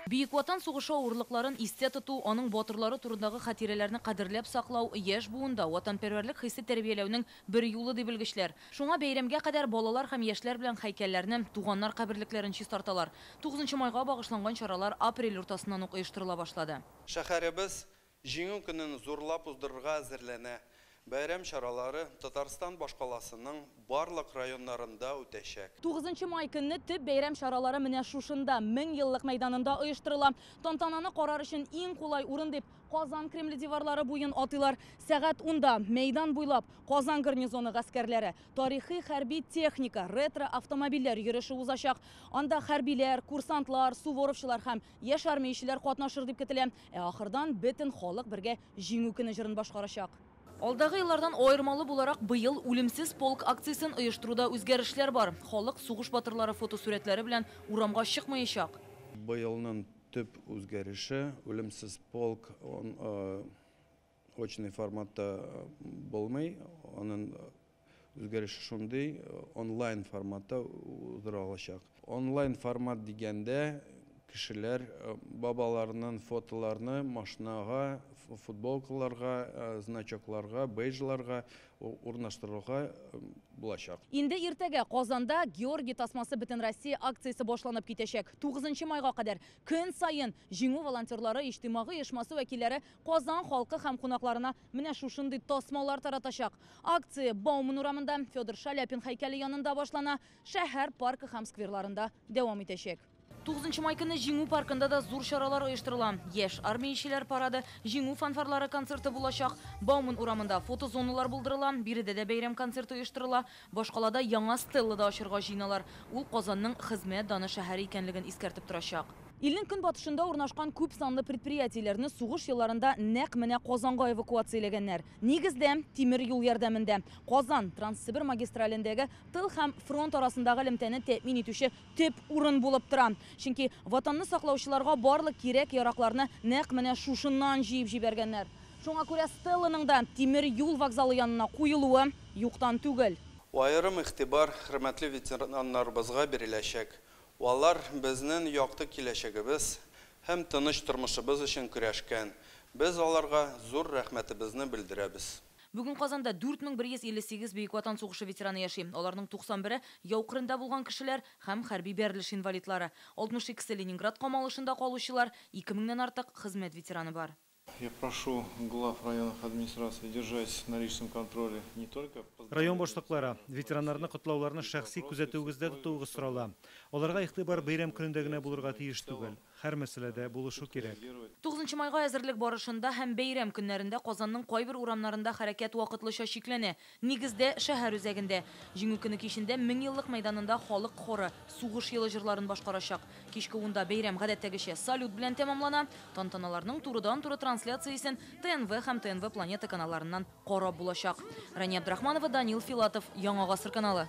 Бөек Ватан сугышы авырлыкларын истә тоту, аның батырлары турындагы хатирәләрне кадерләп саклау, яшь буында ватанпәрвәрлек хисе тәрбияләүнең бер юлы, ди белгечләр. Шуңа бәйрәмгә кадәр балалар һәм яшьләр белән һәйкәлләрне, туганнар каберлекләрен чистарталар. 9 майга багышланган чаралар апрель уртасыннан ук оештырыла башлады. Шәһәребез Җиңү көнен зурлап уздырырга әзерләнә. Бәйрәм чаралары Татарстан башкаласының барлык районнарында үтәчәк. 9 май көнне төп бәйрәм чаралары менә шушында, Меңьеллык мәйданында оештырыла. Тантананы карар өчен иң кулай урын дип Казан Кремле диварлары буен атыйлар. Сәгать 10-да мәйдан буйлап Казан гарнизоны гаскәрләре, тарихи хәрби техника, ретро автомобильләр йөреше узачак. Анда хәрбиләр, курсантлар, суворовчылар һәм яшь армиячеләр катнашыр дип көтелә. Ә ахырдан бөтен халык бергә Җиңү көне җырын башкарачак. Алдагы еллардан аермалы буларак, быел Үлемсез полк акциясен оештыруда үзгәрешләр бар. Халык сугыш батырлары фотосурәтләре белән урамга чыкмаячак. Быелның төп үзгәреше, Үлемсез полк очный форматта булмый, аның үзгәреше шундый, онлайн форматта уздырылачак. Онлайн формат дигәндә, кешеләр бабаларының фотоларны машинага, футболкаларга, значокларга, бейджларга урнаштырырга булачак. Инде иртәгә Казанда Георгий тасмасы Бөтенроссия акциясе башланып китәчәк. 9 майга кадәр көн саен Җиңү волонтерлары иҗтимагый оешмасы вәкилләре Казан халкы һәм кунакларына менә шушындый тасмалар таратачак. Акция Бауман урамында Федор Шаляпин һәйкәле янында башлана, шәһәр паркы һәм скверларында дәвам итәчәк. 9 май көнне Җиңү паркында да зур чаралар оештырыла. Яшь армиячеләр парады, Җиңү фанфарлары концерты булачак. Бауман урамында фотозоналар булдырыла, биредә дә бәйрәм концерты оештырыла. Башкалада яңа стелла да ачырга җыеналар. Ул Казанның хезмәт даны шәһәре икәнлеген искәртеп торачак. Илнең көнбатышында урнашкан күп санлы предприятиеләрне сугыш елларында нәкъ менә Казанга эвакуацияләгәннәр. Нигездә, тимер юл ярдәмендә. Казан, Транссебер магистралендәге тыл һәм фронт арасындагы элемтәне тәэмин итүче төп урын булып тора. Чөнки Ватанны саклаучыларга барлык кирәк-яракларны нәкъ менә шушыннан җыеп җибәргәннәр. Шуңа күрә стелланың да тимер юл вокзалы янына куелуы юктан түгел. Аерым игътибар хөрмәтле ветераннарыбызга биреләчәк. Алар безнең якты киләчәгебез һәм тыныч тормышыбыз өчен көрәшкән. Без аларга зур рәхмәтебезне белдерәбез. Бүген Казанда 4158 Бөек Ватан сугышы ветераны яши. Аларның 91-е яу кырында булган кешеләр һәм хәрби бәрелеш инвалидлары. 62-се Ленинград камалышында калучылар, 2000-нән артык хезмәт ветераны бар. Я прошу глав районных администраций держать на личном контроле не только Район башлыклары, ветераннарны котлауларны шәхси күзәтүегездә тотуыгыз сорала. Аларга игътибар бәйрәм көнендә генә булырга тиеш түгел. Һәр мәсьәләдә булышу кирәк. 9 майга әзерлек барышында һәм бәйрәм көннәрендә Казанның кайбер урамнарында хәрәкәт вакытлыча чикләнә. Нигездә шәһәр үзәгендә. Җиңү көне кичендә Меңьеллык мәйданында халык хоры сугыш елы җырларын башкарачак. Кичке унда бәйрәм гадәттәгечә салют белән тәмамлана. Тантаналарның турыдан-туры трансляциясен ТНВ һәм ТНВ Планета каналларыннан карап булачак. Рания Абдрахманова, Данил Филатов, Яңа Гасыр каналы.